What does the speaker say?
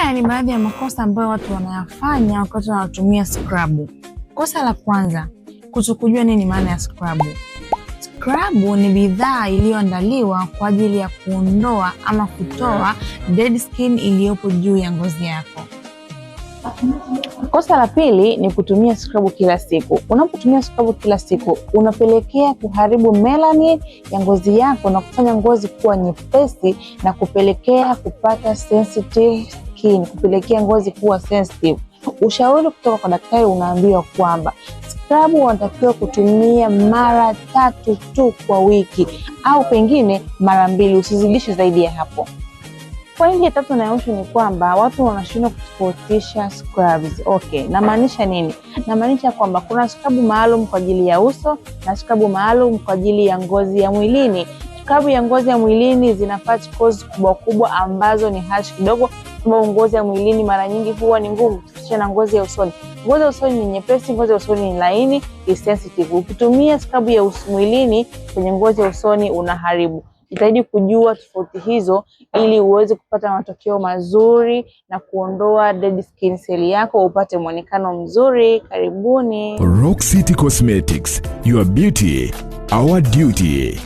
Haya ni baadhi ya makosa ambayo watu wanayafanya wakati wanatumia scrub. Kosa la kwanza, kutokujua nini maana ya scrub. Scrub ni bidhaa iliyoandaliwa kwa ajili ya kuondoa ama kutoa dead skin iliyopo juu ya ngozi yako. Kosa la pili ni kutumia scrub kila siku. Unapotumia scrub kila siku, unapelekea kuharibu melanin ya ngozi yako na kufanya ngozi kuwa nyepesi na kupelekea kupata sensitive skin, kupelekea ngozi kuwa sensitive. Ushauri kutoka kwa daktari unaambiwa kwamba scrub unatakiwa kutumia mara 3 tu kwa wiki au pengine mara 2, usizidishe zaidi ya hapo. Pointi ya tatu na ya mwisho ni kwamba watu wanashindwa kutofautisha scrubs. Okay, namaanisha nini? Namaanisha kwamba kuna scrub maalum kwa ajili ya uso na scrub maalum kwa ajili ya ngozi ya mwilini. Scrub ya ngozi ya mwilini zina particles kubwa kubwa ambazo ni harsh kidogo, sababu ngozi ya mwilini mara nyingi huwa ni ngumu tofauti na ngozi ya usoni. Ngozi ya usoni ni nyepesi, ngozi ya usoni ni laini, ni sensitive. Ukitumia scrub ya mwilini kwenye ngozi ya usoni unaharibu. Jitahidi kujua tofauti hizo ili uweze kupata matokeo mazuri na kuondoa dead skin cell yako upate muonekano mzuri. Karibuni Rock City Cosmetics, your beauty, our duty.